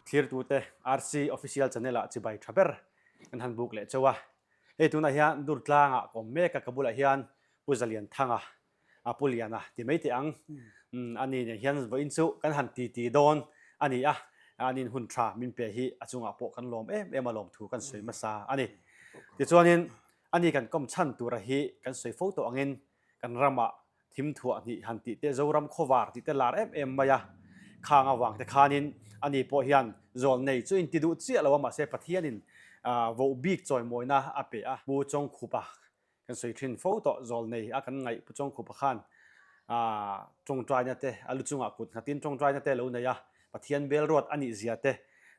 Thlirtute RC Official Channel ah chibai tha ber kan han buk leh chauh a. Hei tunah hian Durtlangah ka awm mek a, ka bulah hian Pu Zalianthanga a Pu Liana ti mai teh ang. Ani nen hian vawiin chu kan han titi dawn a ni a, anin hun tha min pe hi a chungah pawh kan lawm em em a lawm thu kan sawi hmasa a ni. Tichuanin ani kan kawm chhan tura hi kan sawi fo tawh angin kan ramah thim thuah hnih han tih te Zoram khawvar tih te lar em em mai a, khang avang te khanin ani pawh hian zawl nei chu inti duh chiah lo a mahse Pathianin voh bik chawimawina a pe a. Pu Chawngkhupa Kan sawi thin fo tawh zawlnei a kan ngaih Pu Chawngkhupa khan tawngtaina te a lu chungah kut nghatin tawngtaina te a lo nei a, Pathian bel ruat a nih zia te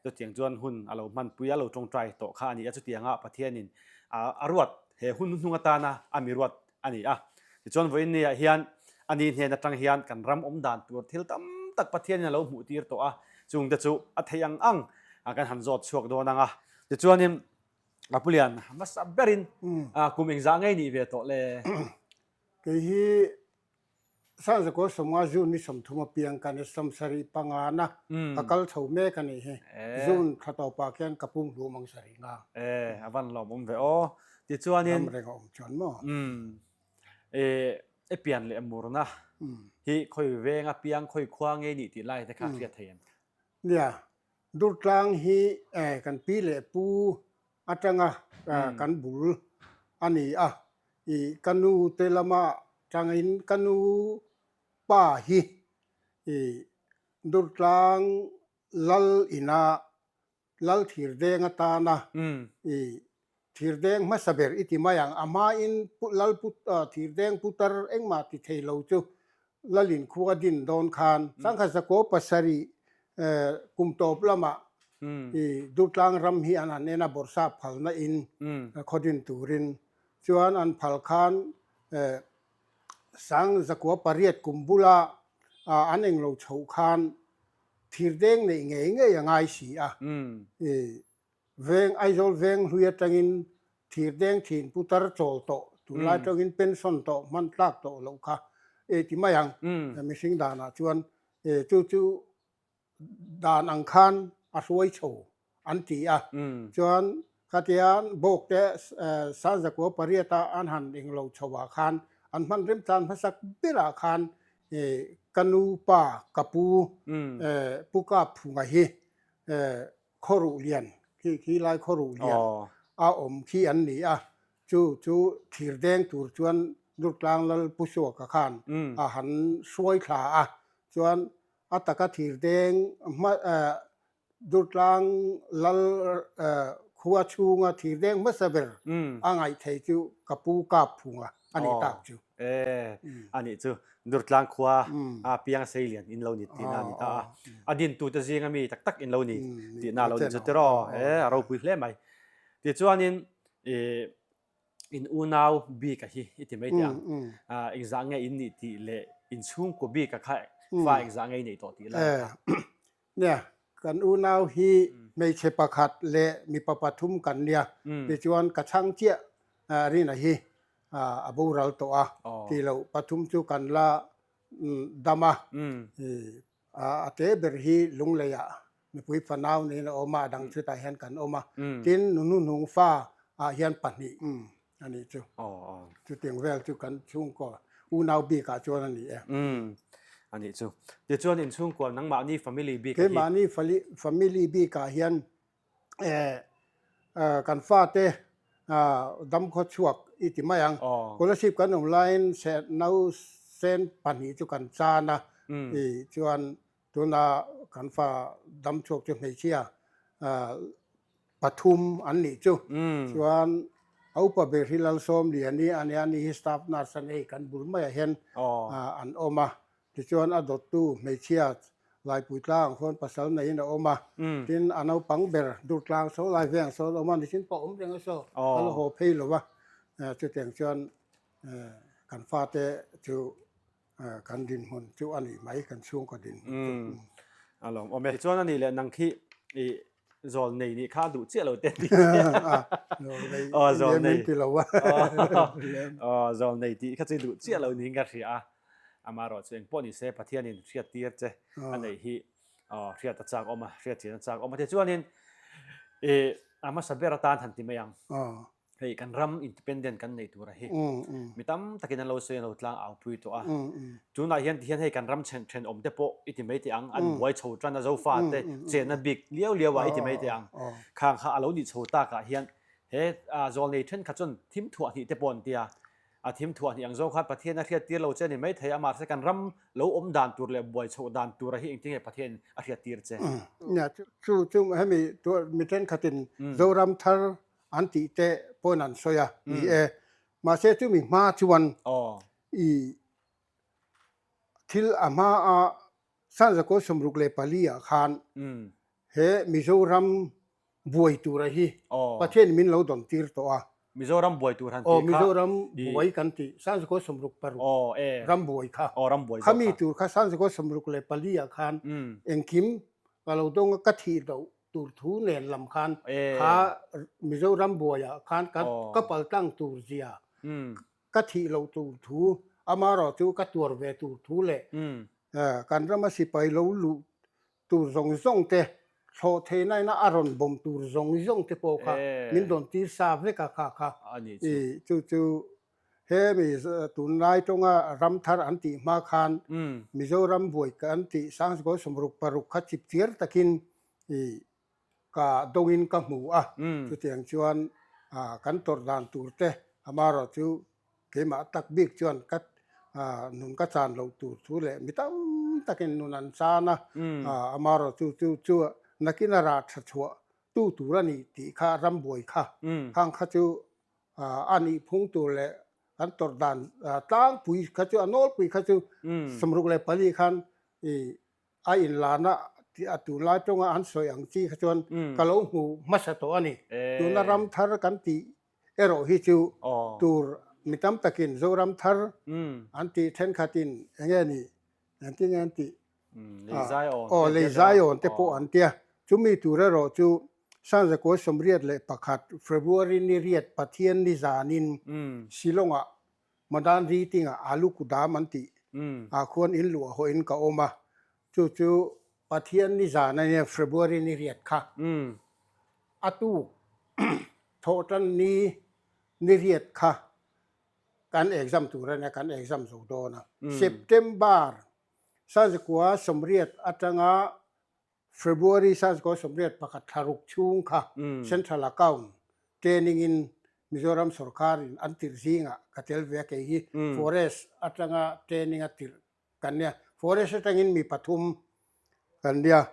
chutiang chuan hun a lo hmanpui a lo tawngtai tawh kha a ni a, chutianga Pathianin a ruat he hun hnuhnung atana a mi ruat a ni a. Tichuan vawiin niah hian a ni hnen atang hian kan ram awm dan tur thil tam tak Pathianin a lo hmuh tir tawh a, chungte chu a theih ang ang kan han zawt chhuak dawn ang a. Tichuanin A pu Lian, hmasa berin kum engzah ngei nih ve tawh le? Kei hi Sanzakaw Sawmnga June ni 30 apiang ka ni, 70 pangana ka kal chho mek a nih hi. June thla tawpah khian ka pum hlum ang sarih nga. E, a van lawm awm ve aw. Tichuanin. Ram reng a awm chuan maw? E, e pian leh murna hi khawi veng apiang khawi khua ngei nih tih lai te kha hriat thei em? Nia, Durtlang hi kan pi leh pu atanga kan bul a ni a, ih ka nu te lama tangin ka nu pa hi ih Durtlang lal ina lal thirdeng atana ih Thirdeng hmasa ber i ti mai ang. A hmain Lal Thirdeng putar engmah ti thei lo chu Lalin khua din dawn khan Sangkhat Zakaw pasarih kum tawp lamah i Durtlang ram hi an han en a, bawrhsap phalna in khaw din turin chuan an phal khan Sang Zakua pariat kum bula an englo chhoh khan Thirdeng neih ngei ngei a ngai si a. Veng Aizawl veng hlui atangin thirdeng thin putar chawl tawh tunlai atangin pension tawh hman tlak tawh loh kha e ti mai ang mihring danah chuan e chu chu dan ang khan a hruai chho an ti a chuan khatia bawk te Sanzakua pariata an han englo chho ah khan an hman remtlan hmasak berah khan e ka nu pa ka pu e pu kap phunga hi e Khawruh lian khi khi lai khawruh lian a awm khi an ni a, chu chu thir deng tur chuan Durtlang Lal Pu Suaka khan a han hruai thla a, chuan a taka thir deng hma Durtlang Lal khua chhunga thir deng hmasa ber a ngaih thei chu ka pu kap phunga a nih tak chu. E, a nih chu Durtlang khua a piang sei lian in lo ni tihna a ni ta a. A dintute zinga mi tak tak in lo ni tihna a lo ni chu tiraw. E, a ropui hle mai. Tichuanin i in unau bika hi i ti mai teh ang. Engzah nge in nih tih leh in chhungkaw bika kha fa engzah nge i neih tawh tih lai kha. Nia, kan unau hi hmeichhe pakhat leh mipa pathum kan nia. Tichuan ka chhang chiah Rina hi a boral tawh a, tih loh pathum chu kan la dam a. A te ber hi Lungleiah nupui fanau niin a awm a, a dang chutah hian kan awm a. Tin, Nunuhnung fa ah hian pahnih a nih chu. Chutiang vel chu kan chhungkaw unau bikah chuan a ni e. A nih chu. Tichuan in chhungkua nangmahni family bikah hi. Keimahni family bikah hian kan fate damkhaw chhuak i ti mai ang. Scholarship kan awm laiin nausen pahnih chu kan chan a, chuan tuna kan fa damchhuak chu hmeichhia pathum an nih chu. Chuan a upa ber hi Lalsawmliani a nia, ani hi staff nurse a nei kan bul maiah hian an awm a. Tichuan a dawttu hmeichhia Laipui tlang khuan pasal neiin a awm a, tin a naupang ber Durtlang saw lai veng sawn a awm a, nichin pawh a awm reng a saw, a la haw phei lo va, chutiang chuan kan fate chu kan dinhmun chu a nih mai, kan chhungkaw dinhmun chu. A lawm awm e. Tichuan a nih leh nang khi i zawl nei nih kha duh chiah lo te ti. Aw zawl nei. Ti lo a. Aw zawl nei tih kha chu duh chiah lo niin ka hria a. Amaherawhchu engpawh ni se Pathianin hriat tir che a neih hi. Aw, hriat a chak awm a, hriat chian a chak awm a. Tichuanin i a hmasa ber atan han ti mai ang. Hei kan ram independent kan neih tura hi mi tam takin an lo sawi an lo tlang au pui tawh a. Tunah hian tihian hei kan ram then thenawm te pawh i ti mai teh ang, an buai chho tan a Zofa te chenna bik liau liau ah i ti mai teh ang. Khang kha a lo nih chho takah hian he zawlnei thenkhat chuan thim thuah hnih te pawh an ti a. A thim thuah hnih ang zawng khan Pathian a hriat tir lo che ni mai thei a, mahse kan ram lo awm dan tur leh buai chhoh dan tura hi engtin nge Pathian a hriat tir che? Nia, chu chu hemi mi thenkhatin Zoram thar an tih te pawn an sawi a ni e. Mahse chumi hma chuan i thil a hma a Sanzakaw 64 ah khan he Mizoram buai tura hi Pathian min lo dawn tir tawh a. Mizoram buai tur han tih kha. Mizoram buai kan tih Sanzakaw 66 ram buai kha. Khami tur kha Sanzakaw 64 ah khan engkim ka lo dawng a ka thih loh tur thu nen lam khan kha Mizoram buaiah khan ka paltlang tur zia ka thih loh tur thu amaherawh chu ka tuar ve tur thu leh kan rama sipai lo luh tur zawng zawng te thlawh theihna ina a rawn bawm tur zawng zawng te pawh kha min rawn tir sa vek a kha kha chu chu Hemi tunlai tawnga ram thar an tih hma khan Mizoram buai kan tih Sangchikaw 66 kha chip chiar takin ka dawngin ka hmu a, chutiang chuan kan tawrh dan tur te amaherawh chu keimah tak bik chuan ka nun ka chan loh tur thu leh mi tam takin nun an chan a, amaherawh chu chu chu nakin a rah tha chhuah tu tur a ni tih kha ram buai kha khang kha chu a nih phung tur leh kan tawrh dan tlangpui kha chu a nawlpui kha chu 64 khan i a inlana a tunlai tawnga an sawi ang chi kha chuan ka lo hmu hmasa tawh a ni. Tuna ram thar kan tih erawh hi chu tur mi tam takin Zoram thar an tih thenkhatin eng nge ni engtin nge an tih Aw Leizaiawn te pawh an tia. Chumi tur erawh chu Sanzakawi 81 February ni riat Pathian ni zanin Shillong-ah Madan Riting-ah Alu Kudam an tih ah khuan in luah hawhin ka awm a. Chu chu Pathian ni zan a nia February ni riat kha. A tuk thawhtan ni ni riat kha kan exam tur a nia kan exam zo dawn a. September 1980 atanga February 1981 thla ruk chhung kha Central Account Training in Mizoram sorkar in an tirh zingah ka tel ve a kei hi Forest atanga training a tirh kan nia. Forest atangin mi pathum kan nia.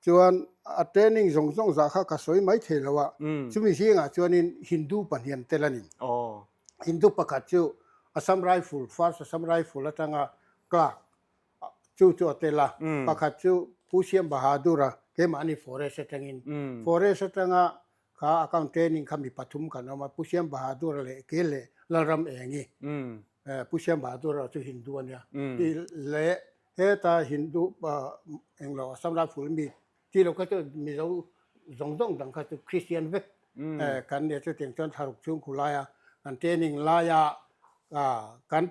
Chuan a training zawng zawng zah kha ka sawi mai thei lo a, chumi zingah chuanin Hindu pahniam tel a ni. Hindu pakhat chu Assam Rifle, First Assam Rifle atanga clerk chu chu a tel a, pakhat chu Pu Siam Bahadur a, keimahni Forest atangin. Forest atanga kha account training kha mi pathum kan awm a, Pu Siam Bahadur a leh ke leh Lalram Engi. Pu Siam Bahadur a chu Hindu a nia. Leh heta Hindu englo Assam Rifle mi ti lo kha chu Mizo zawng zawng dang kha chu Christian vek kan nia chutiang chuan thlaruk chhungkhu laia kan training laia kan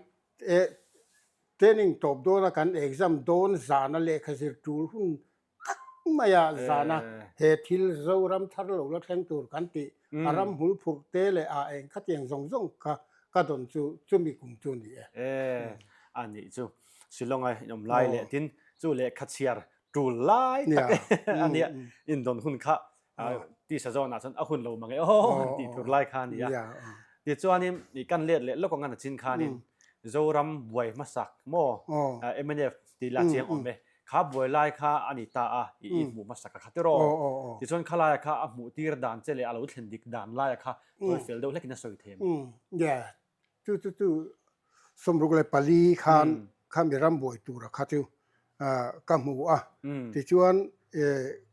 Training tawp dawna kan exam dawn zana lehkha zir tul hun tak maia zana he thil Zoram thar lo la thleng tur kan tih a ram hmul phurh te leh a eng khatiang zawng zawng kha ka dawn chu chumi kum chu ni e. E, a nih chu Shillong a inawm lai leh tin chu lehkha chhiar tul lai tak a nia indawn hun kha tisa zawnah chuan a hun lo mang e aw han tih tur lai kha a ni a. Tichuanin i kan let leh lawk ang a chin khanin Zoram buai hmasak maw mnf tih la chiang awm e. Kha buai lai kha a ni ta a i hmuh hmasak a kha tiraw. Tichuan khalaia kha a hmuh tir dan che leh a lo thlen dik dan laia kha tawi fel deuh hlekin a sawi thei em? Chu chu chu 64 khan khami ram buai tura kha chu ka hmu a. Tichuan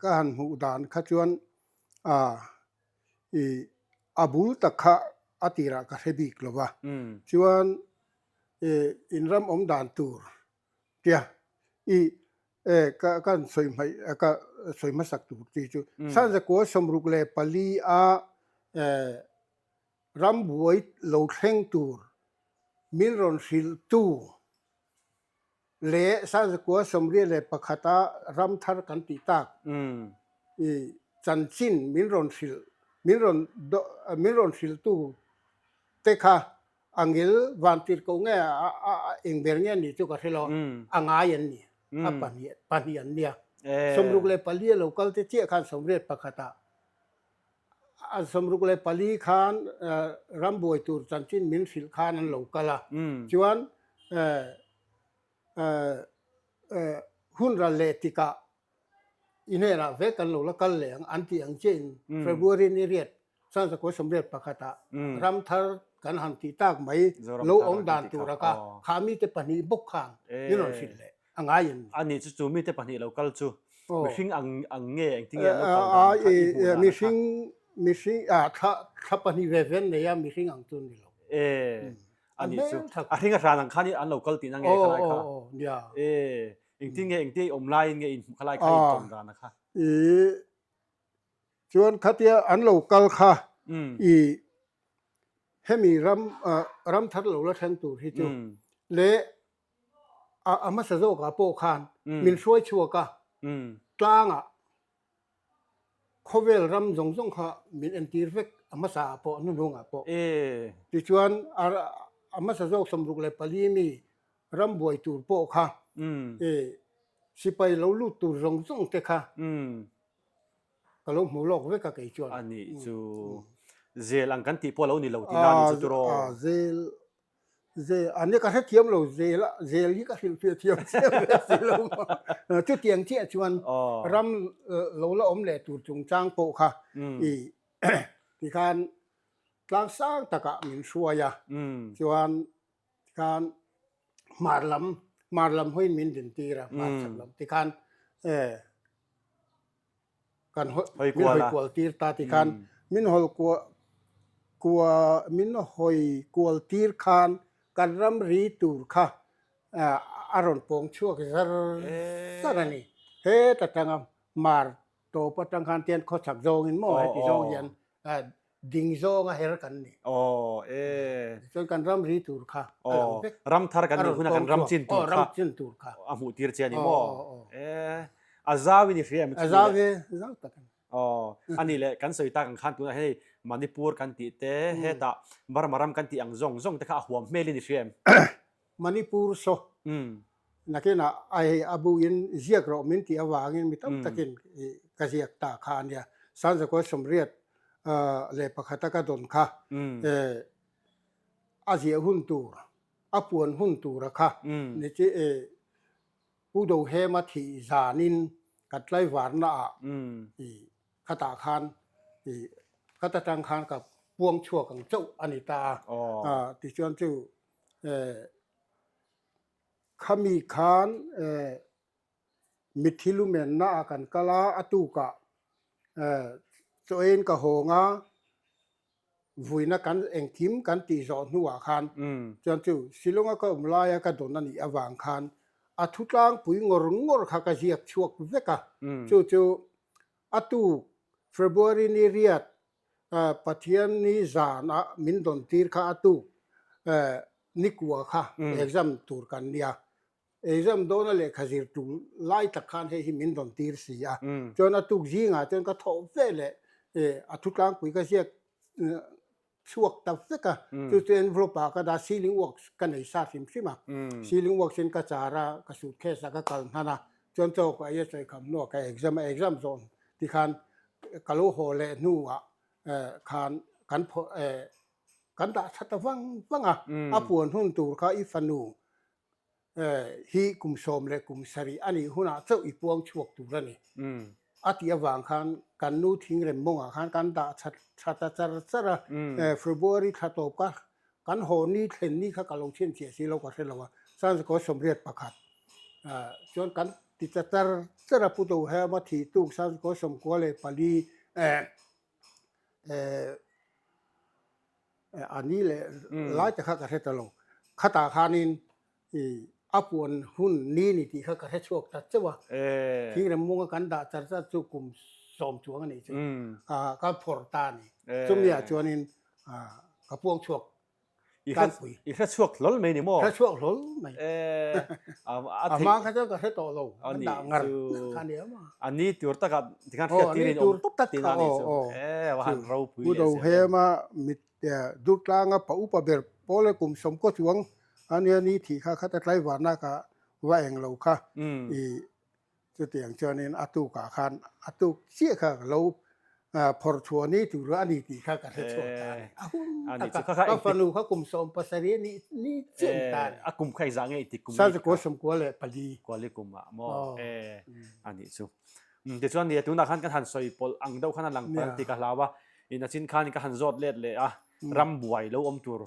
ka han hmuh dan kha chuan i a bul tak kha a tirah ka hre bik lo va. Chuan in ram awm dan tur tia i ka kan sawi hmaih ka sawi hmasak tur tih chu Sanzakua 64 a Ram buai lo thleng tur min rawn hrilhtu. Leh Sangzakua 31 a ram thar kan tih tak i chanchin min rawn hrilh min rawn min rawn hrilhtu te kha a ngil van tir ko nge a eng ber nge ni chu ka hre lo a ngai an ni a pahnih pahnih an nia 64 a lo kal te chiah khan 81 ah A 64 khan rambuai tur chanchin min hrilh khan an lo kal a, chuan hun ral leh tikah i hnenah vek kan lo la kal leh ang an tih ang chiahin February ni riat 1981 ah ram thar kan han tih tak mai lo awm dan tur a kha kha mite pahnih bawk khan min rawn hrilh leh. A ngai em ni? A ni chu chu mite pahnih lo kal chu mihring ang ang nge engtin nge an lo kal dan kha i hmuh dan a kha? Mihring mihring ah thla thla pahnih ve ve an nei a mihring ang chu ni lo. E a ni chu a hring a hran ang khan an lo kal tihna nge khalai kha? Aw aw nia. E engtin nge engtia i awm laiin nge in hmuh khalai kha in tawn dan a kha? I chuan khatia an lo kal kha i hemi ram ram thar lo la thleng tur hi chu leh a hmasa zawkah pawh khan min hruai chhuak a, tlangah khawvel ram zawng zawng kha min entir vek a hmasa ah pawh a hnuhnungah pawh. Tichuan a hmasa zawk 64 mi ram buai tur pawh kha sipai lo lut tur zawng zawng te kha ka lo hmu lawk vek a kei chuan. A nih chu zel ang kan tih pawh lo ni lo tihna a nih chu tiraw? Zel Zel, a nia ka hrethiam lo zel a, zel hi ka hrilhfiah thiam chiah ve si lo maw. Chutiang chiah chuan ram lo la awm leh tur chungchang pawh kha i tikhan tlang sang takah min hruai a, chuan tikhan hmar lam, hmar lam hawiin min dintir a, hmar chhak lam tikhan kan hawi min hawi kual tir ta ti khan min hawi kual kua min hawi kual tir khan kan ramri tur kha a rawn pawng chhuak zar zar a ni. Heta tanga mar tawp atang khan tian khawchhak zawngin maw heti zawng hian Ding zawnga her kan ni. Aw e. Chuan kan ram ri tur kha a lang vek. Ram thar kan nih huna kan ram chin tur kha. Ram chin tur kha. A hmuh tir che a ni maw? E. A zau in i hria em? A zau e, zau tak a ni. Aw, a nih leh kan sawi tak ang khan tunah hei Manipur kan tih te, hetah Burma ram kan tih ang zawng zawng te kha a huam hmel in i hria em? Manipur saw nakinah a hei a buin ziak rawh min tih avangin mi tam takin ka ziak ta kha a nia. Sanzakawi 81 a ka dawn kha a ziah hun tur, a puan hun tura kha ni chi Pu Dohema thih zanin ka tlaivarnaah khatah khan khat atang khan ka puang chhuak ang chauh a ni ta a. Tichuan chu khami khan mitthi lumenna ah kan kal a, a tukah chaw eiin ka hawng a, vuina kan engkim kan tih zawh hnuah khan chuan chu Shillong-a ka awm laia ka dawn a nih avang khan a thutlangpui ngawr ngawr kha ka ziak chhuak vek a, chu chu a tuk February ni riat Pathian ni zanah min dawn tir kha a tuk nikua kha exam tur kan nia. Exam dawna lehkha zir tul lai tak khan hei hi min rawn tir si a. Chuan a tuk zingah chuan ka thawh ve leh a thutlangpui ka ziak chhuak ta vek a. Chu chu envelope ah ka dah sealing wax ka nei sa hrim hrim a. Sealing wax in ka char a, ka suitcase ah ka kal hnan a. Chuan chaw ka ei a chawi kham hnuah ka exam a, exam zawh tikhan ka lo haw leh hnuah khan kan phawrh kan dah tha ta vang vang a. A puan hun tur kha i fanu hi kum 17 a nih hunah chauh i puang chhuak tur a ni. A tih avang khan kan nu thingrem mawngah khan kan dah tha tha ta char char a, February thla tawp kha kan haw ni thlen ni kha ka lo chhinchhiah si lo ka hre lo a, Sanzakaw 81 chuan kan ti ta char char a, Pu Dohema thih tuk Sanzakaw 94 A ni leh lai te kha ka hre ta lo. Khatah khanin i a puan hun ni ni tih kha ka hre chhuak ta chauh a. Thingrem munga kan dah char char chu kum sawm chuang a nih chu. Ka phawrh ta a ni. Chumi ah chuanin ka puang chhuak. I hre tlangpui. i hre chhuak hlawl mai ni maw? Hre chhuak hlawl mai. Eh, a a A theih hma kha chuan ka hre tawh lo, a ka nih dah ngar chu. kha nia maw. A ni tur takah tikhan Aw, hriat a tir ni in awm tur tawp tak tihna kha a nih aw chu. aw Eh, va chu. han ropui Pu leh zel em. Dohema mit Durtlanga pa upa ber pawl e kum sawmkaw chuang a nia ni thih kha khata tlaivarna ka va eng lo kha i chutiang chuanin a tukah khan a tuk chiah kha ka lo phawrh chhuah ni tur a ni tih kha ka hre chhuak ta a ni. A hun taka ka fanu kha kum 17 a nih ni chiah ni ta a ni. A kum kha engzah nge i ti kum nge? Sazakua 94. Kuali kum ah maw e a nih chu. Tichuan nia tunah khan kan han sawi pawlh ang deuh khan a lang palh tih ka hlau a, in a chin khan ka han zawt let leh a, ram buai lo awm tur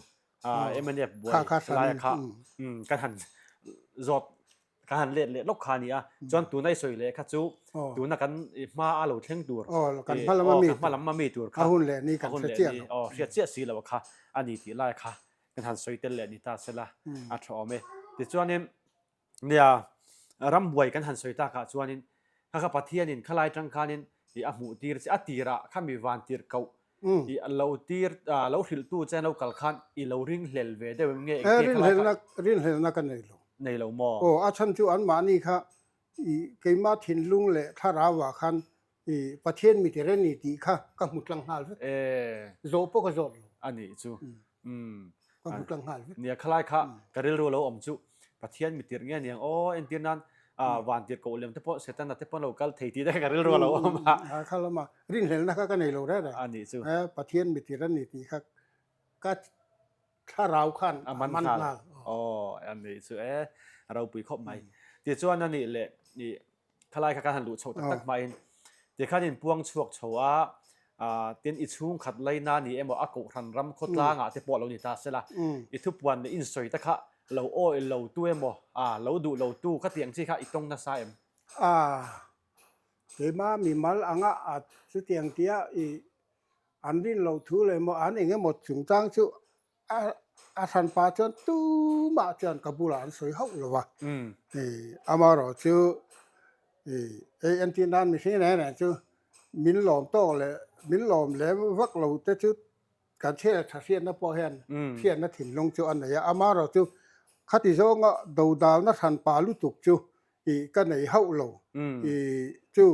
mnf buai laia kha kan han zawt kan han let leh lawk kha a ni a, chuan tuna i sawi leh kha chu tuna kan hma a lo thleng tur kan hma lam a mi kan hma lam a mi tur kha a hun leh ni kan hre chiah lo hriat chiah si lo kha a ni tih lai kha kan han sawi tel leh ni ta sela a tha awm e. Tichuanin Nia, rambuai kan han sawi takah chuanin kha kha Pathianin khalai tang khanin i a hmuh tir che, a tirah kha mi van tir koh i lo tir lo hrilhtu che an lo kal khan i lo ringhlel ve deuh em nge engtia khalai kha Rinhlelna ka nei lo. Nei lo maw? Aw, a chhan chu anmahni kha i keimah thinlung leh thlarauah khan I Pathian mi tir a ni tih kha ka hmu tlang nghal vek. Zawh pawh ka zawt lo. A nih chu. Umm. Ka hmu tlang nghal vek. Nia khalai kha ka rilru lo awm chu Pathian mi tirh nge niang aw entir nan van tirh koh lem te pawh Setana te pawh an lo kal thei tih te kha ka rilru a lo awm a. Kha lama rinhlelna kha ka nei lo reng reng. A nih chu. Pathian mi tir a ni tih kha ka thlarau khan a man nghal. Aw a nih chu e a ropui khawp mai. Tichuan a nih leh i Khalai kha kan han luh chhoh tak tak hmain tikhan in puang chhuak chho a, tin i chhungkhat laina ni emaw a kohhran ram khawtlangah te pawh lo ni ta sela, i thupuan leh insawi te kha lo awih lo tu emaw, lo duh lo tu kha tiang chi kha i tawng nasa em? A, keimah mimal anga a chutiang tia i an rin loh thu leh emaw an eng emaw chungchang chu A hranpa chuan tumah chuan ka bulah an sawi hauh lo va, amaherawh chu hei entir nan mihring reng reng chu min lawm tawk leh min lawm lem vak lo te chu kan chhiat tha hriatna pawh hian hriatna thinlung chu a nei a, amaherawh chu khati zawnga dodalna hranpa lutuk chu ka nei hauh lo, chu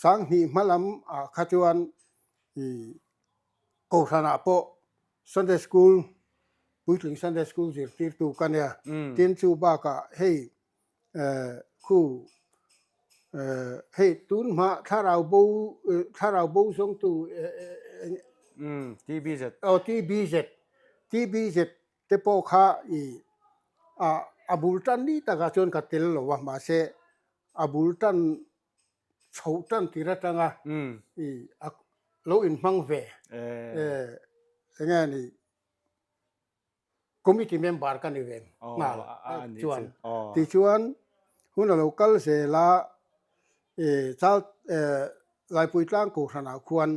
Sanghnih hmalam ah kha chuan Kohhranah pawh Sunday School, puitling Sunday School zirtirtu ka nia. Tin chu bakah hei khu hei tun hma thlarau bo thlarau bo zawngtu TBZ. Aw TBZ TBZ te pawh kha i a bul tan ni takah chuan ka tel lo a mahse a bul tan chhoh tan tir atanga i a lo inhmang ve enge ni committee member ka ni ve nghal chuan tichuan hun a lo kal zel a i chal Laipui tlang kohhranah khuan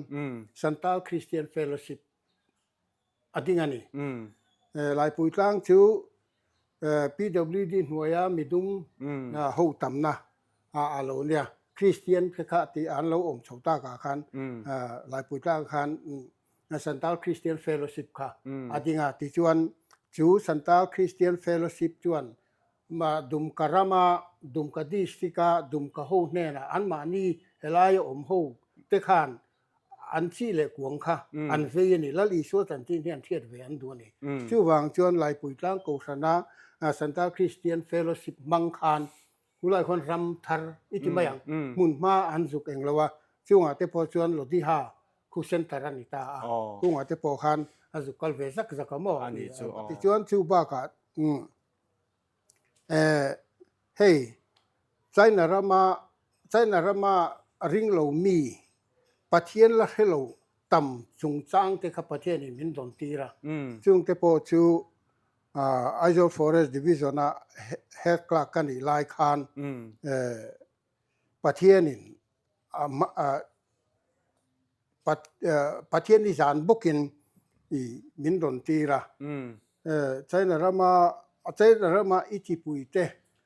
Santal Christian Fellowship a ding a ni. Laipui tlang chu PWD hnuaia midum ho tamna a lo nia. Kristian kha kha tih an lo awm chho takah khan Laipui tlang khan Santal Christian Fellowship kha a ding a. Tichuan chu Santal Christian Fellowship chuan Dumka rama, Dumka district-a Dumka ho hnenah anmahni helaia awm ho te khan an chi leh kuang kha an vei a ni. Lal Isua chanchin hi an hriat ve an duh a ni. Chuvang chuan Laipui Tlang Kohhrana Santal Christian Fellowship hmang khan hulai khuan ram thar i ti mai ang, hmun hma an zuk eng lo a, chungah te pawh chuan Lodiha khu center a ni ta a, chungah te pawh khan a zuk kal ve zak zak a maw? Tichuan chu bakah Hei China rama China rama ring lo mi Pathian la hre lo tam chungchang te kha Pathianin min dawn tir a, chung te pawh chu Aizawl Forest Division a Head Clerk ka nih lai khan Pathianin Pathian i zan bawkin i min rawn tir a. China rama China rama i chipui te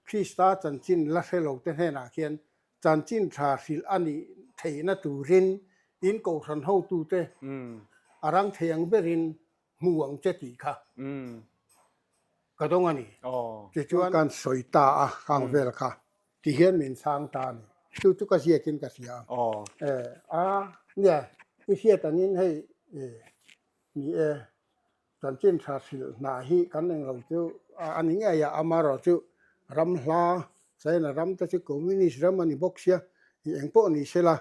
Krista chanchin la hre lo te hnenah khian chanchin tha hrilh a nih theihna turin in kohhran hotute a rang thei ang berin. Hmu ang che tih kha ka dawng a ni. Tichuan kan sawi ta a khang vel kha ti hian min chhang ta a ni. Chu chu ka ziakin ka hria a. A nia i hriat angin hei ni e chanchin tha hrilh hna hi kan englo chu a ni ngei a, amaherawhchu ram hla China ram te chu communist ram a ni bawk sia, i eng pawh ni sela,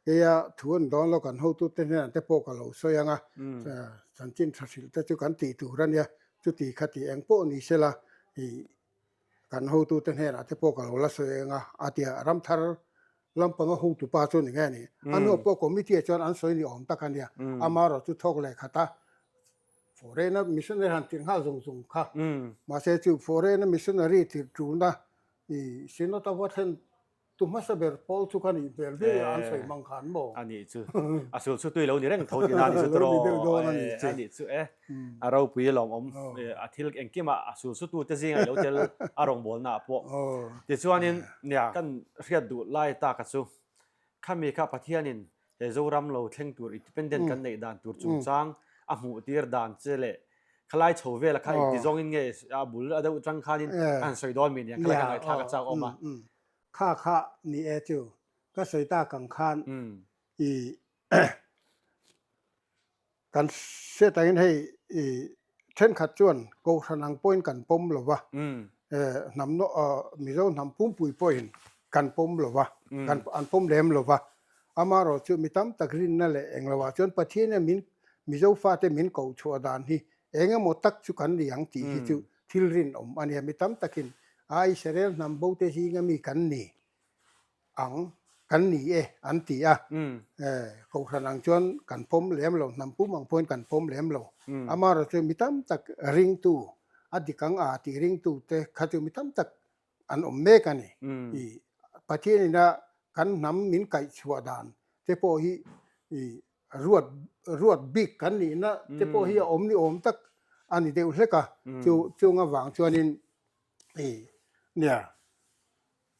keia thu an dawn lo kan hotute hnenah te pawh ka lo sawi ang a, chanchin tha hrilh te chu kan tih tur a nia, chuti kha tih eng pawh ni sela, i kan hotute hnenah te pawh ka lo la sawi ang a, a ti a, ram thar lampanga hotupa chu ni nge ni, a hnuah pawh committee ah chuan an sawi ni awm tak a nia, amaherawh chu thawk leh khat a, Foreign-a missionary han tirh nghal zung zung kha. Mahse chu foreign-a missionary tirh tulna i Synod a va thlen tu hmasa ber pawl chu kha nih hmel viau a an sawi hmang khan maw? A nih chu. A sul chu tui lo ni reng tho tihna a ni chu tawh. A nih chu. A nih chu e. A ropui lawmawm. A thil engkimah a sul su tute zingah i lo tel a rawngbawlnaah pawh. Tichuanin nia kan hriat duh lai taka chu khami kha Pathianin He Zoram lo thleng tur independent kan neih dan tur chungchang a hmuh tir dan che leh khalai chho vela kha engti zawngin nge a bul a deuh atang khanin a han sawi dawn mi nia khalai kha ngaihthlak a chak awm a. Kha kha ni e chu ka sawi tak ang khan i Kan hriat angin hei i thenkhat chuan Kohhran ang pawhin kan pawm lo va, hnam Mizo hnam pumpui pawhin kan pawm lo va, kan an pawm lem lo va. Amaherawh chu mi tam tak rinna leh eng lohah chuan Pathian hian min Mizo fate min koh chhuah dan hi eng emaw tak chu kan ni ang tih hi chu thil rinawm a nia. Mi tam takin a Israel hnam bote zinga mi kan ni. ang kan ni e an ti a, Kohhran ang chuan kan pawm lem lo, hnam pum ang pawhin kan pawm lem lo. Amaherawh chu mi tam tak ringtu, a dik ang a tih ringtu te kha chu mi tam tak an awm mek a ni. I Pathian ina kan hnam min kaih chhuah dan te pawh hi i ruat ruat bik kan nihna te pawh hi a awm ni awm tak a ni deuh hlek a, chu chung avang chuanin i nia.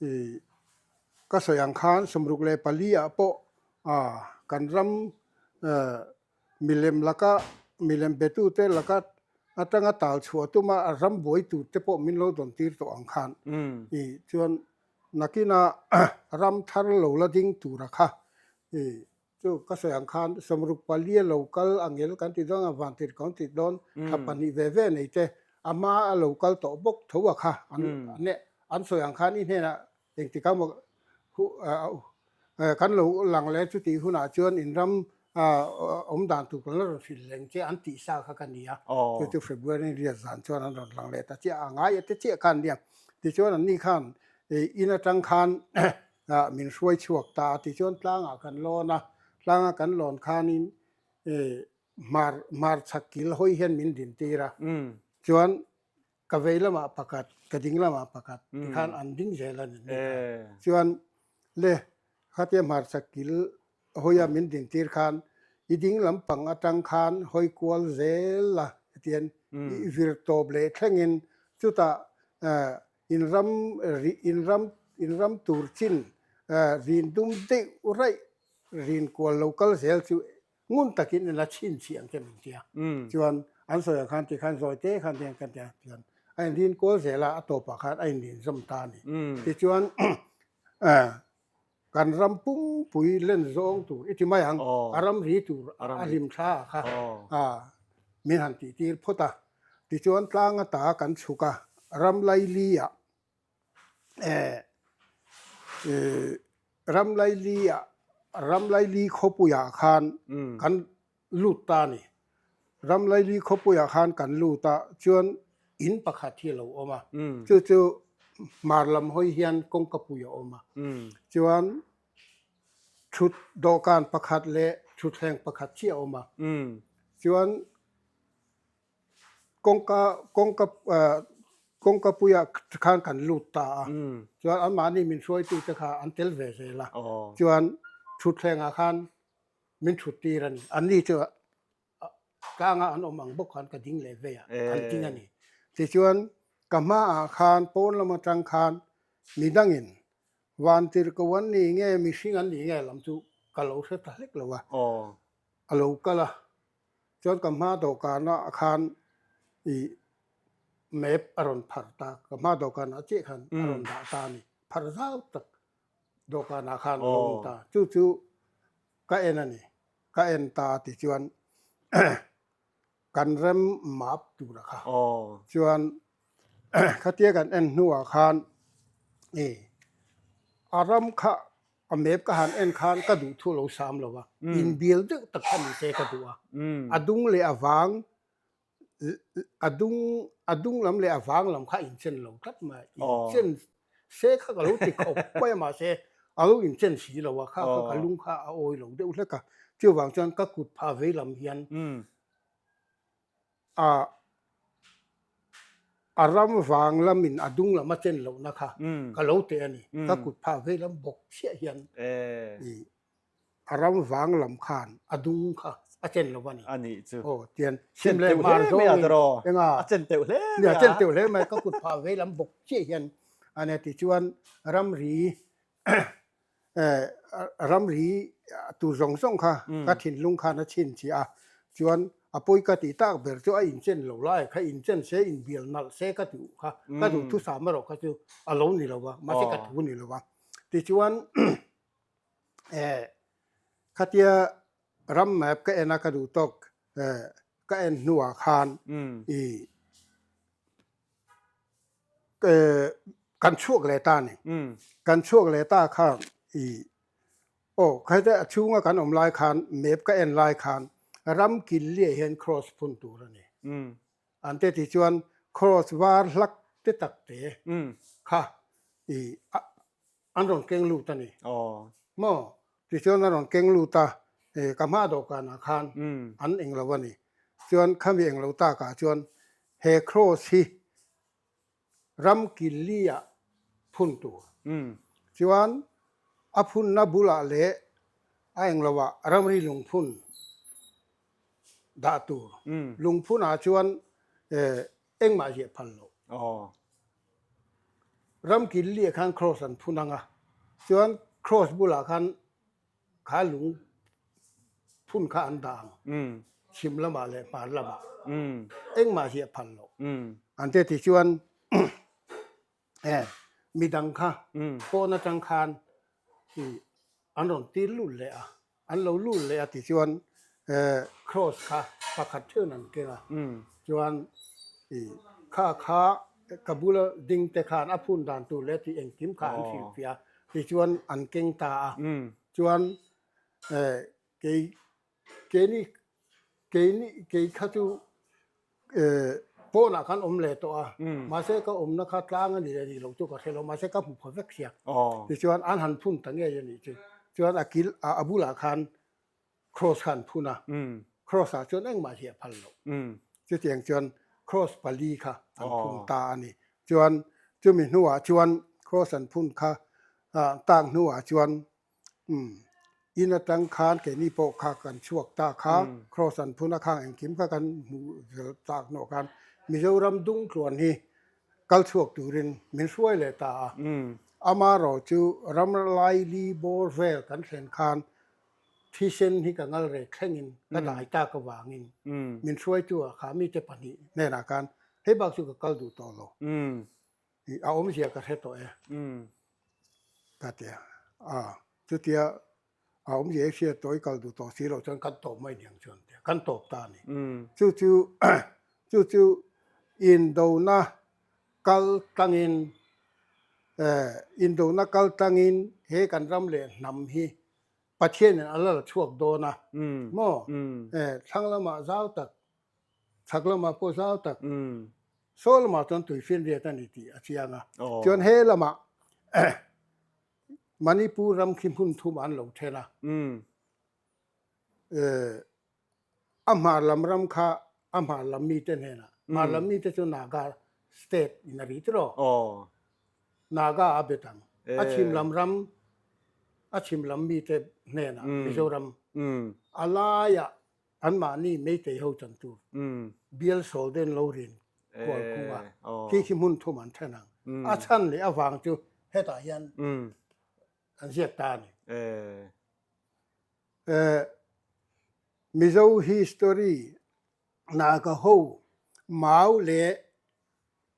I ka sawi ang khan 64 ah pawh kan ram milem laka milem betute laka atanga tal chhuah tuma a ram buai tur te pawh min lo dawn tir tawh ang khan i chuan nakina ram thar lo la ding tura kha i Chu ka sawi ang khan 64 a lo kal angel kan ti dawn a, vantir kan ti dawn, thla pahnih ve ve nei te a hma a lo kal tawh bawk tho a kha an an sawi ang khan i hnenah engtik a maw kan lo lang leh chutih hunah chuan in ram awm dan tur kan la rawn hrilh leng che an tih sa kha ka ni a, chu chu February riat zan chuan an rawn lang leh ta chiah a, ngai te chiah kha an nia. Tichuan anni khan in atang khan ah min hruai chhuak ta a tichuan tlangah kan lawn a, tlanga kan lawn khanin hmar hmar chhak kil hawi hian min din tir a, chuan ka vei lamah pakhat ka ding lamah pakhat tikhan an ding zel a ni chuan le khatia hmar chhak kil hawia min din tir khan i ding lampang atang khan hawi kual zel a hetian i vir tawp leh thlengin chutah In ram in ram in ram tur chin rin dum deuh raih rin kual lo kal zel chu ngun takin in la chhinchhiah ang che min tia. Chuan an sawi ang khan tikhan zawi te khan tiang kan tia chuan a in rin kual zel a a tawpah khan a in rin zawm ta a ni. Tichuan kan ram pumpui len zawng tur i ti mai ang a ram ri tur a hlim thla a kha min han tih tir phawt a tichuan tlang ata kan chhuk a ram laili ah eh ram laili ah ram laili khawpui ah khan kan lut ta a ni. Ram Laili khawpuiah khan kan lut a, chuan in pakhat hi a lo awm a, chu chu hmar lam hawi hian kawngka pui a awm a, chuan thut dawhkan pakhat leh thutthleng pakhat chiah a awm a, chuan kawngka kawngka kawngka puiah khan kan lut ta a, chuan anmahni min hruaitute kha an tel ve zel a, chuan thutthlengah khan Min thut tir a ni. Anni chu tlanga an awm ang bawk khan ka ding leh vei a, an ding a ni. Tichuan ka hmaah khan pawn lam atang khan midangin vantirhko an ni nge mihring an ni nge lam chu ka lo hre ta hlek lo a, a lo kal a. Chuan ka hma dawhkanah khan ih map a rawn phar ta, ka hma dawhkanah chiah khan a rawn dah ta a ni. Phar zau tak dawhkanah khan a lo awm ta. Chu chu ka en a ni. Ka en ta tichuan kan rem map tur a kha. Chuan khatia kan en hnuah khan ih a ram kha a map ka han en khan ka duh thu a lo sam lo a, inbial deuh tak kha ni se ka duh a. A dung leh a vang a dung a dung lam leh a vang lam kha a inchen lo tlat mai a, inchen se kha ka lo ti khawp mai a mahse a lo inchen si lo a, kha kha ka lung kha a awi lo deuh hlek a, chuvang chuan ka kut phah vei lam hian a a ram vang lamin a dung lam a chen lohna kha ka lo teh a ni, ka kut phah vei lam bawk chiah hian ih a ram vang lam khan a dung kha a chen lo a ni. A nih chu. Aw tian chhim leh hmar zawngin enga a chen teuh hle mai a. A chen teuh hle mai ka kut phah vei lam bawk chiah hian a nia tichuan ramri ramri tur zawng zawng kha ka thinlung khan a chhin chiah a chuan a pawi ka tih tak ber chu a inchen lo lai kha inchen se inbial nalh se ka tih kha ka duhthusam erawh kha chu a lo ni lo va mahse ka thu ni lo va tichuan eh khatia ram map ka en a ka duh tawk eh ka en hnuah khan i eh kan chhuak leh ta a ni kan chhuak leh ta khan i aw khatia a chhunga kan awm lai khan map ka en lai khan ram kil liah hian cross phun tur a ni an te tih chuan cross var hlak te tak te kha i an rawn keng lut a ni. Maw? Tichuan a rawn keng lut a, ka hma dawhkanah khan an eng lo a ni. Chuan khami eng lo takah chuan he cross hi ram killi-ah phun tur. Chuan a phunna bulah leh a eng loah ramri lungphun dah tur. Lungphunah chuan engmah ziah phal loh. Ram kil liah khan cross an phun ang a, chuan cross bulah khan kha lung phun kha an dah ang, chhim lamah leh hmar lamah engmah ziah phal loh. An te ti chuan midang kha pawn atang khan an rawn tir lut leh a. An lo lut leh a tichuan cross kha pakhat theuhin an keng a, chuan kha kha ka bula ding te khan a phun dan tur leh tih engkim kha an hrilhfiah a, tichuan an keng ta a, chuan kei keini keini kei kha chu Pawnah khan awm leh tawh a, mahse ka awmna kha tlang a ni leh nih loh chu ka hre lo, mahse ka hmu pha vek sia. Tichuan an han phun ta ngei a nih chu. Chuan a kil a bulah khan cross kha an phun a, cross ah chuan engmah hi a phal loh. Chutiang chuan cross pali kha an phun ta a ni. Chuan chumi hnuah chuan cross an phun kha tak hnuah chuan Umm, in atang khan keini pawh kha kan chhuak ta kha, cross an phun a khang engkim kha kan hmuh zel tak hnawh khan Mizoram dung tluan hi kal chhuak turin min hruai leh ta a. Amaherawh chu ram laili bawr vel kan thlen khan thisen hi ka ngal rek thlengin ka dai tak avangin min hruaitu ah kha mite pahnih hnenah khan hei bak chu ka kal duh tawh lo. A awmzia ka hre tawh e ka ti a, chutia a awmzia i hriat tawh i kal duh tawh si loh chuan kan tawp mai niang chuan tia kan tawp ta a ni. Chu chu chu chu indona kal tlangin indona kal tlangin he kan ram leh hnam hi Pathianin a la la chhuak dawn a maw thlang lamah zau tak Chhak lamah pawh zau tak, saw lamah chuan tuifinriat a ni tih a chiang a. Chuan he lamah Manipur ram khi hmun thum an lo then a. A hmar lam ram kha a hmar lam mite hnenah, hmar lam mite chu Naga state in a ri tiraw? Naga a bet ang. A chhim lam ram, a chhim lam mite hnenah Mizoram a laiah Anmahni Meitei ho chan tur bial sawl den lo rin kual khung a, khi khi hmun thum an then ang. A chhan leh avang chu hetah hian kan ziak ta a ni. Mizo history. Naga ho mau leh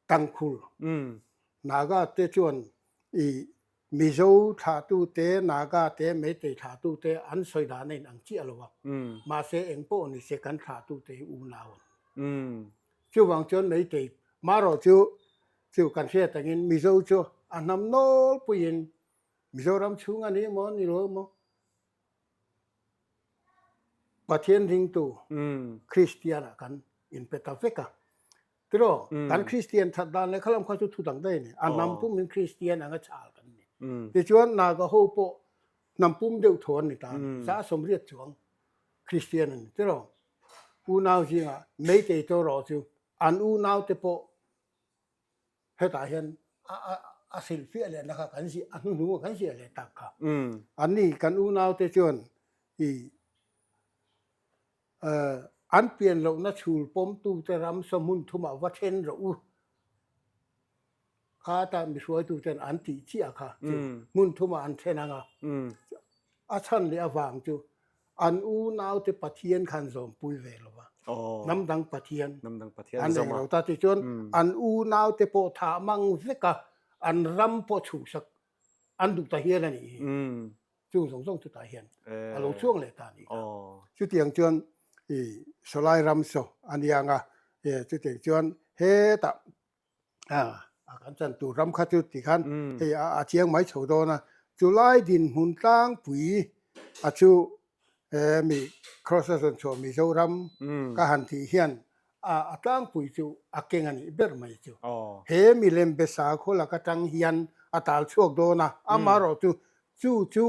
Tangkhul Naga te chuan i Mizo thlahtute Naga te Meitei thlahtute an sawi dan a inang chiah lo a, mahse eng pawh ni se kan thlahtute hi unau an ni. Chuvang chuan Meitei marawh chu chu kan hriat angin Mizo chu a hnam nawlpuiin Mizoram chhung a ni emaw ni lo emaw Pathian ringtu Kristian ah kan inpe ta vek a. Tiraw, kan Kristian that dan leh khalam kha chu thu dang daih a ni. A hnam pum in Kristian anga chal kan ni. Tichuan Naga ho pawh hnam pum deuh thaw an ni ta. Sa sawmriat chuang Kristian an ni. Tiraw, unau zingah Meitei tawrawh chu an unau te pawh Hetah hian a hrilhfiah lehna kha kan ziah, a hnuhnung a kan ziah leh tak kha. Anni kan unaute chuan i an pian lohna chhul pawmtute ram saw hmun thumah va then rawh u. Kha ta mihruaituten an tih chiah kha chu hmun thumah an then ang a. A chhan leh avang chu an unaute Pathian khan zawmpui ve lo va, hnam dang Pathian an eng lo ta tichuan an unaute pawh thah mang vek a, an ram pawh chhuhsak an duh ta hial a nih hi. Chung zawng zawng chutah hian a lo chuang leh ta a nih kha. Chutiang chuan i sawlai ram saw a nia ang a, chutiang chuan hetah a kan chan tur ram kha chu ti khan hei a chiang mai chho dawn a chulai dinhmun tlangpui a chu mi cross a zawn chhuah Mizoram ka han tih hian a tlangpui chu a keng a nih ber mai chu he milem be sakhaw lak atang hian a tal chhuak dawn a amaherawh chu chu chu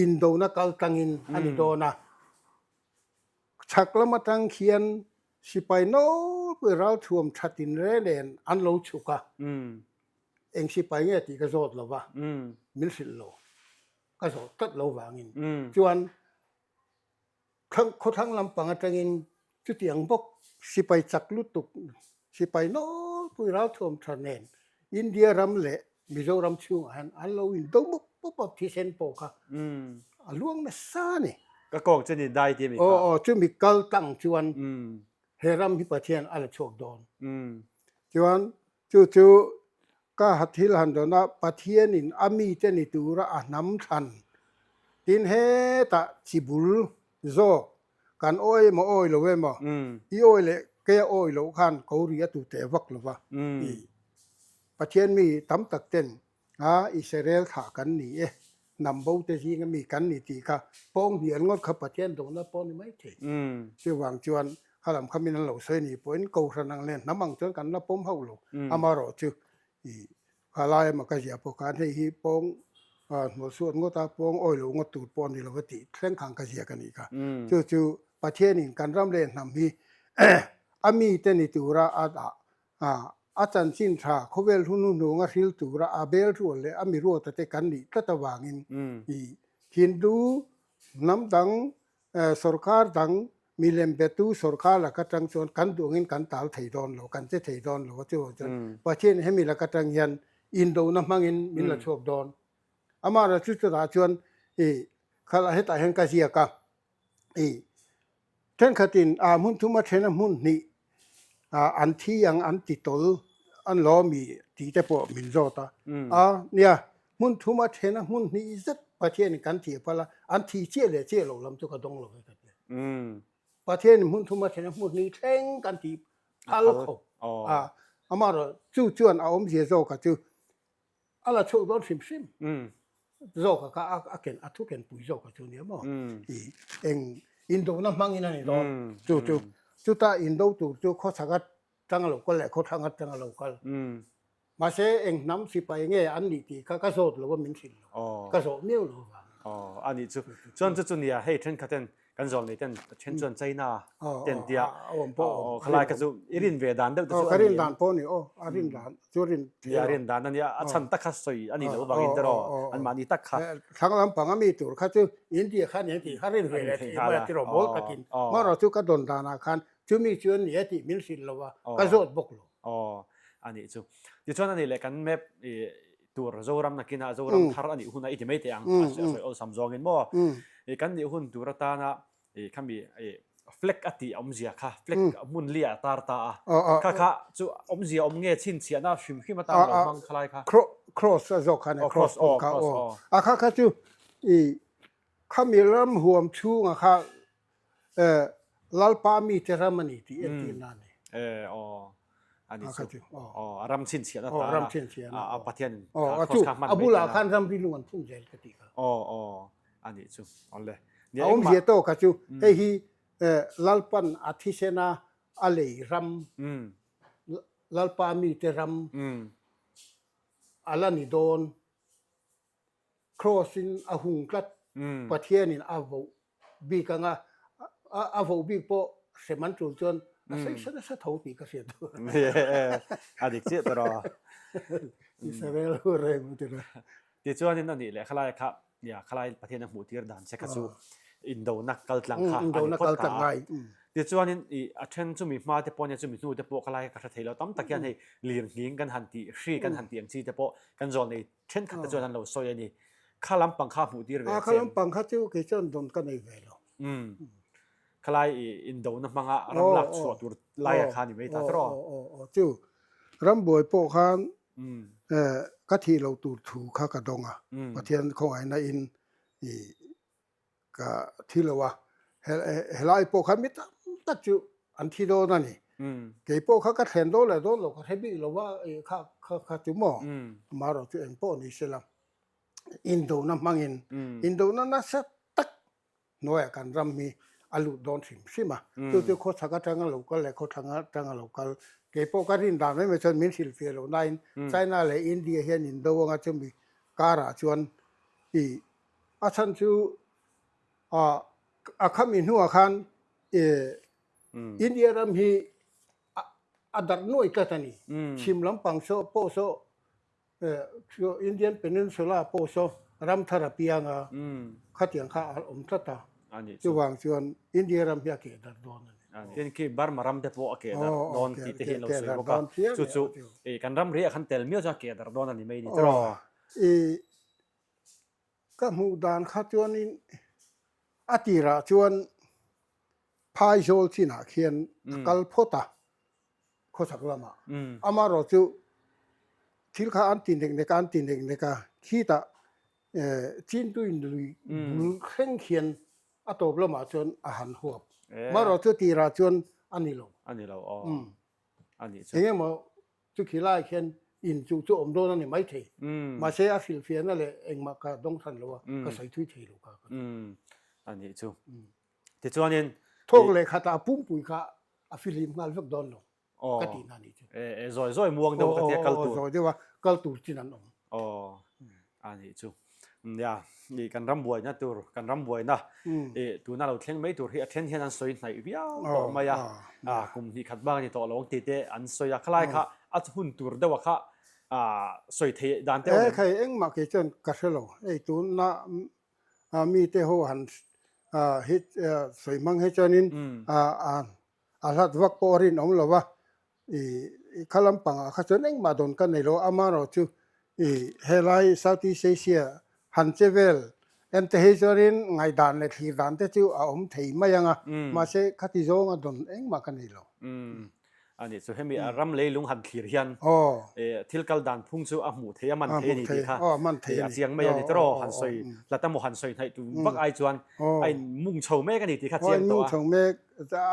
indona kal tlangin a ni dawn a chhak lam atang khian Sipai nawlpui ralthuam tha tinre nen an lo chhuk a, eng sipai nge tih ka zawt lo va, min hrilh lo, ka zawt tlat lo vangin. Chuan khawthlang lampang atangin chutiang bawk sipai chak lutuk, sipai nawlpui ralthuam tha nen India ram leh Mizoram chhungah hian an lo indo mup mup a, thisen pawh kha a luang nasa a ni. Ka kawng chu ni dai ti a mi kha. Aw aw, chumi kal tang chuan he ram hi Pathian a la chhuak dawn. Chuan chu chu ka ha thil han dawn a, Pathianin a mite ni tura a hnam thlan tin hetah chibul zawk kan awi emaw awi lo emaw i awi leh kei a awi loh khan ko ri a tu teh vak lo va i Pathian mi tam tak ten a Israel thlah kan ni e hnam bo te zinga mi kan ni tih kha pawng hnial ngawt kha Pathian dawhna pawh ni mai thei chuvang chuan kha lam kha min an lo sawi ni pawhin kohhran ang leh hnam ang chuan kan la pawm hauh lo amaherawh chu i Kha lai emaw ka ziah pawh khan hei hi pawng hnual suat ngawt a, pawng awi lo ngawt tur pawh a ni lo va tih thleng khan ka ziak a nih kha. Chu chu Pathianin kan ram leh hnam hi a mite ni tura a dah a chanchin tha khawvel hun hnuhnung a hril tura a bel rual leh a mi ruata te kan nih tlat avangin i Hindu hnam dang Sorkar dang milem betu sorkar lak atang chuan kan duhangin kan tal thei dawn lo, kan che thei dawn lo a chuvang chuan Pathian hemi lak atang hian indona hmangin min la chhuak dawn. Amaherawhchu chu chutah chuan i khalah hetah hian ka ziak a, i thenkhatin a hmun thum a then a hmun hnih an thi ang an ti tawl an lawmi tih te pawh min zawt a, a nia Hmun thuma thena hmun hnih zet Pathianin kan thih phal a, an thih chiah leh chiah loh lam chu ka dawng lo ve ka ti. Pathianin hmun thuma thena hmun hnih thleng kan thih phal khawp a, amaherawh chu chuan a awmzia zawka chu a la chhuak dawn hrim hrim zawka kha a ken a thu ken pui zawka chu nia maw i eng indona hmangin a ni dawn chu chu chuta indo tur chu khawchhak atanga lo kal leh khawthlang atanga lo kal. Mahse, eng hnam sipai nge an nih tih kha ka zawt lo a, min hrilh lo. Ka zawh miau lo vang. Aw, a nih chu. Chuan chu chu nia, hei thenkhat ten kan zawl nei ten then chuan China ten tia khalai kha chu i rin ve dan deuh te chu a ni. Ka rin dan pawh a ni aw, a rin dan chu rin thei lo. A rin dan a nia, a chhan tak kha sawi a nih loh avangin te rawh, anmahni tak kha. Thlang lampang a mi tur kha chu India kha nen tih kha rin ve leh thei mai a tiraw mawl takin. Marawh chu ka dawn danah khan chumi chu an ni a tih min hrilh lo a, ka zawt bawk lo. Aw, a nih chu. Tichuan a nih leh kan map tur Zoram nakinah Zoram thar a nih hunah i ti mai teh ang, a sawi awlsam zawngin maw? Kan nih hun tur atana khami. Flag a tih awmzia kha, flag hmun li ah a tar ta a. Kha kha chu awmzia awm nge chhinchhiahna hrim hrim atan lo hmang kha lai kha? Cross a zawk kha ni, cross pawh kha aw. A kha kha chu i khami ram huam chhunga kha Lalpa mite ram a ni tih entirna a ni. E aw, a ni chu. Aw, a ram chhinchhiahna tan a Pathian cross kha hman mai A bulah khan ramri lung an phun zel ka tih kha. Aw aw. A nih chu awle. A awmzia tawk kha chu hei hi Lalpan a thisena a lei ram, Lalpa mite ram a la ni dawn. Kraws in a hung tlat, Pathianin a voh bik anga a voh bik pawh hrem an tul chuan a sawi sa nasa tho tih ka hriat duh. A dik chiah tawh a. Israel ho reng ti ra. Tichuanin a nih leh khalai kha nia khalai Pathian a hmuh tir dan che kha chu indona kal tlang kha a ni phawt ta a. Tichuanin i a then chumi hma te pawh nia chumi hnu te pawh khalai kha ka hre thei lo tam tak hian hei lir nghing kan han tih hri kan han tih ang chi te pawh kan zawl nei thenkhat te chuan an lo sawi a ni. Kha lampang kha hmuh tir ve a che. Kha lampang kha chu kei chuan dawn ka nei ve lo. Khalai i indona hmanga ram lak chhuah tur laia kha ni mai ta tawh. Aw aw chu rambuai pawh khan Ka thih loh tur thu kha ka dawng a, Pathian khawngaihna in i ka thi lo a, helai pawh khan mi tam tak chu an thi dawn a ni. Kei pawh kha ka thlen dawn leh dawn lo ka hre bik lo va, kha kha kha chu maw, amaherawh chu eng pawh ni sela, indona hmangin, indona nasa tak hnuaiah kan ram hi a lut dawn hrim hrim a, chu chu khawchhak atanga lo kal leh khawthlang atanga lo kal, kei pawh ka rin dan mai mai chuan min hrilhfiah loh nain China leh India hian in do anga chumi karah chuan i a chhan chu ah a khami hnuah khan i India ram hi a darh nuai tlat a ni, chhim lampang saw pawh saw Indian Peninsula pawh saw ram thar a piang a, khatiang kha a awm tlat a, chuvang chuan India ram hi a keh darh dawn a ni. Tin khi Burma ram te pawh a keh darh dawn tih te hi an lo sawi bawk a, chu chu kan ram riah khan tel miau chuan a keh darh dawn a ni mai ni tiraw? Ka hmuh dan kha chuanin a tirah chuan Phaizawl chinah khian a kal phawt a, khawchhak lamah. Amaherawh chu thil kha an ti nek nek a, an ti nek nek a, khitah Chintuin lui bul thleng khian a tawp lamah chuan a han huap. Amaherawh chu tirah chuan a ni lo. A ni lo aw. A nih chu. Engemaw chu khi lai khian in chu chu awm dawn a ni maithei. Mahse a hrilhfiahna leh engmah ka dawng hran lo a, ka sawi thui thei lo kha. A nih chu. Tichuanin Thawk leh khatah pumpui kha a fihlim nghal vek dawn lo ka tih na nih chu. E zawi zawi muang deuh ka tia kal tur. Zawi deuh a kal tur chin an awm. Aw a nih chu. Nia i kan ram buaina tur kan ram buaina i tuna lo thleng mai tur hi a then hian an sawi hnaih viau tawh mai a. A kum hnih khat bak a ni tawh lo ang tih te an sawi a. Khalai kha a hun tur deuh a kha sawi theih dan te awm em? E khai engmah kei chuan ka hre lo. Hei tuna mite ho han hi sawi hmang hi chuanin a hlat vak pawh a rinawm lo va, i kha lampangah kha chuan engmah dawn ka nei lo, amaherawh chu i helai South East Asia han che vel en te hi chuanin ngaihdan leh thlir dan te chu a awm thei mai ang a, mahse khati zawnga dawn engmah ka nei lo. A nih chu hemi a ram leilung han thlir hian thil kal dan phung chu a hmuh theih a man thei a ni tih kha a chiang mai a ni tawh han sawi hlat emaw han sawi hnaih tu vak ai chuan a in mung chho mek a ni tih kha chiang tawh a. Mung chho mek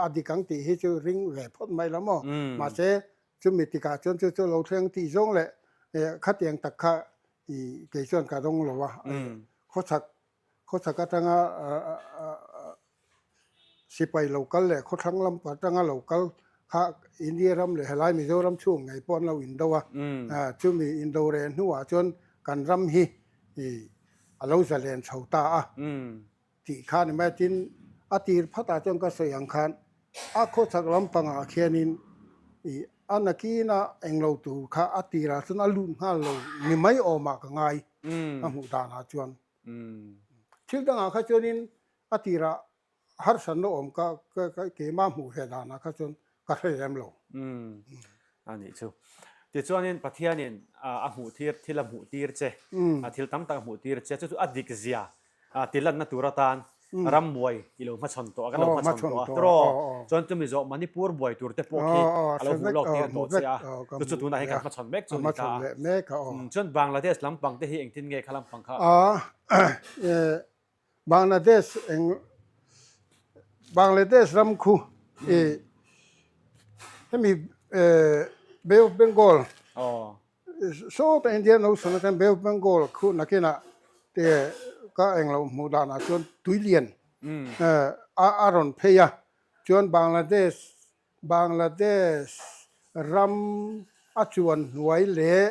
a dik ang tih hi chu ring ve phawt mai la maw mahse chumi tikah chuan chu chu lo thleng tih zawng leh khatiang tak kha kei chuan ka dawng lo a khawchhak Khawchhak atanga sipai lo kal leh khawthlang lam atanga lo kal kha India ram leh helai Mizoram chhung ngei pawh an lo indo a, chumi indo reh hnuah chuan kan ram hi a lo zalen chho ta a tih kha ni mai a, tin a tir phatah chuan ka sawi ang khan a khawchhak lampangah khianin a nakina englo tur kha a tirah chuan a lut nghal lo ni mai awmah ka ngai ka hmuh danah chuan. Thil dangah kha chuanin a tirah harsatna awm ka keimah hmuh ve danah kha chuan ka hre lem lo. A nih chu. Tichuanin Pathianin a hmuh tir, thil a hmuh tir che, thil tam tak a hmuh tir che, chu chu a dik zia tilanna tur atan. Ram buai i lo hmachhawn tawh a, kan lo hmachhawn tawh a, tiraw? Chuan chumi zawh Manipur buai tur te pawh khi a lo hmuh lawk tir tawh che a, chu chu tunah hian kan hmachhawn mek chu a ni ta a. Chuan Bangladesh lampang te hi engtin nge kha lampang kha? Bangladesh eng Bangladesh ram khu i hemi Bay of Bengal Sawta Indian Ocean atang Bay of Bengal khu nakinah te ka englo hmuh danah chuan tui lian a rawn phei a, chuan Bangladesh Bangladesh ram a chuan hnuai leh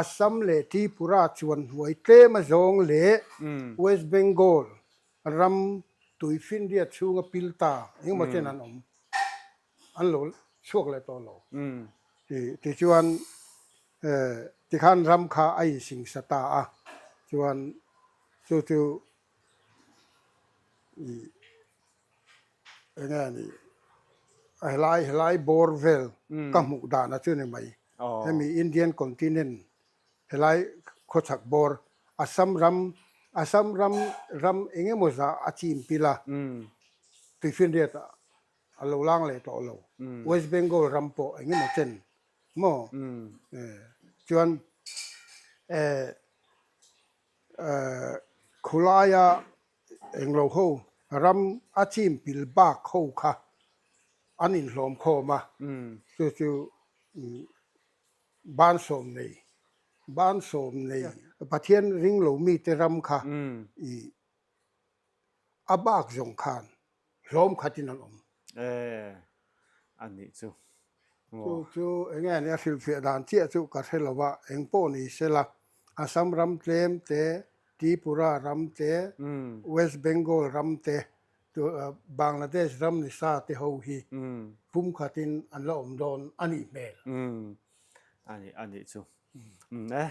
Assam leh Tripura chuan hnuai tlem azawng leh West Bengal ram tuifinriat chhunga pil ta engemaw chen an awm. an lo chhuak leh tawh lo. Tichuan tikhan ram kha a insingsa ta a, chuan chu chu eng nge ni helai helai bawr vel ka hmuh dan a chu ni mai. Hemi Indian continent helai khawchhak bawr Assam ram Assam ram ram eng emaw zah a chim pil a, tuifinriat ah a lo lang leh tawh lo. West Bengal ram pawh eng emaw chen maw? Chuan khulaia englo ho ram a chim pil bak ho kha an inhlawm khawm a, chu chu bansawm nei bansawm nei Pathian ring lo mite ram kha i a bak zawng khan hlawm khatin an awm. E, a nih chu. Chu chu eng nge nia hrilhfiah dan chiah chu ka hre lo a, eng pawh ni sela, Assam ram tlem te, Tripura ram te, West Bengal ram te, Bangladesh ram ni sa te ho hi pum khatin an la awm dawn a nih hmel. A nih, a nih chu. E,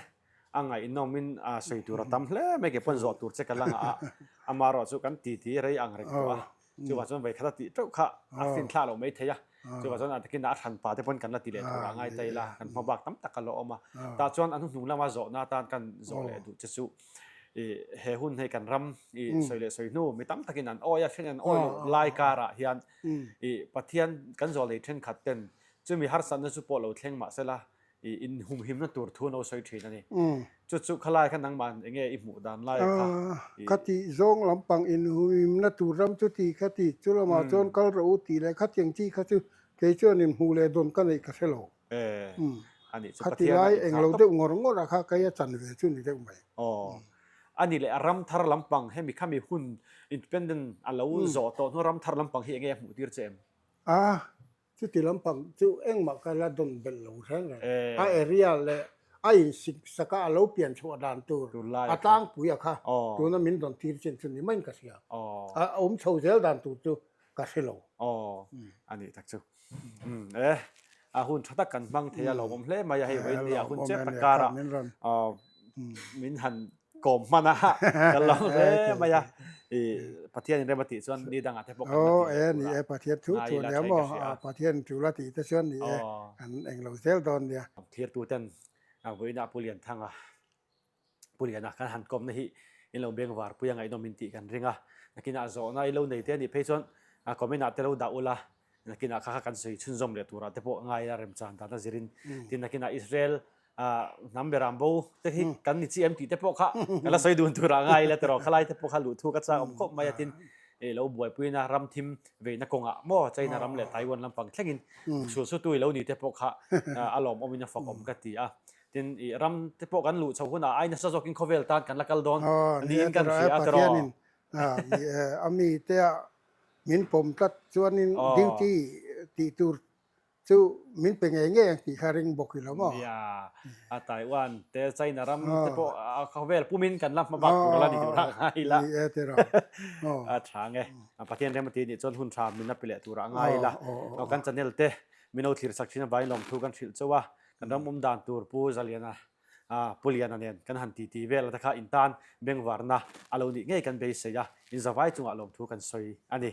a ngaihnawmin a sawi tur a tam hle mai ke pawn zawh tur che ka la ngah a, amaherawh chu kan titi rei ang reng tawh a, chuvang chuan vei khat a tih teuh kha a fin thlah loh mai thei a, chuvang chuan a takin a hran pa te pawn kan la ti leh tur a ngai ta ila, kan hma bak tam tak a la awm a, tah chuan a hnuhnung lama zawhna atan kan zawh leh duh che chu i he hun hei kan ram i sawi leh sawi hnu mi tam takin an awi a, then an awi loh lai karah hian i Pathian kan zawh lei thenkhat ten chumi harsatna chu pawh lo thleng mahsela i inhumhimna tur thu an lo sawi thin a ni. Chu chu khalai kha nangmah eng nge i hmuh dan lai kha? Kha tih zawng lampang inhumhimna tur ram chu ti kha ti, chu lamah chuan kal rawh u tih leh khatiang chi kha chu kei chuan inhmuh leh dawn ka neih ka hre lo. Khati lai englo deuh ngawr ngawr ah kha kei a chan ve chu ni deuh mai. Aw. A ni leh a ram thar lampang hemi khami hun independent a lo zawh tawh hnu ram thar lampang hi eng nge a hmuh tir che em? A, Chuti lampang chu engmah ka la dawn belh lo reng reng. A area leh a insik saka a lo pian chhuah dan tur a tlangpui a kha tuna min dawn tir chin chu ni maiin ka hria. A awm chho zel dan tur chu ka hre lo. Aw, a nih tak chu. E, a hun tha tak kan hmang thei a lawmawm hle mai a hei vawiin ni a hun chep tak karah min han kawm hman a kan lo hle mai a i Pathian in rem a tih chuan ni dangah te pawh kan la tih leh tur a Pathian thu thu nia maw Pathian thu la tih te chuan ni e kan eng lo zel dawn nia. Thirtu ten vawiinah Pu Lianthanga Pu Liana kan han kawmna hi in lo bengvar pui a ngaihnawm in tih kan ring a nakinah zawhna i lo nei te a nih phei chuan comment ah te lo dah ula nakinah kha kha kan sawi chhunzawm leh turah te pawh ngai a remchan dan a zirin tin nakinah Israel hnam beram bo te hi kan ni chi em tih te pawh kha ka la sawi dun turah ngai ila tiraw khalai te pawh kha luh thu ka chak awm khawp mai a tin i lo buaipuina ram thim veina kawngah maw China ram leh Taiwan lampang thlengin sul sutu i lo ni te pawh kha a lawmawmin a fak awm ka ti a tin i ram te pawh kan luh chho hunah ai nasa zawkin khawvel tan kan la kal dawn niin kan hria a tiraw a mi te ah min pawm tlat chuanin duty tih tur Chu min pe ngei ngei ang tih kha ring bawk i lo maw? Nia, a Taiwan te China ram te pawh a khawvel pumin kan la hma bak tur a la ni tur a ngai ila. Ni e tiraw. A tha nge. Pathian rem a ti nih chuan hun tha min la pe leh tur a ngai ila. Kan channel te min lo thlir sak thin avangin lawmthu kan hrilh chauh a. Kan ram awm dan tur Pu Zaliana Pu Liana nen kan han titi vel a te kha in tan bengvarna a lo nih ngei kan beisei a. Inzavai chungah lawmthu kan sawi a ni.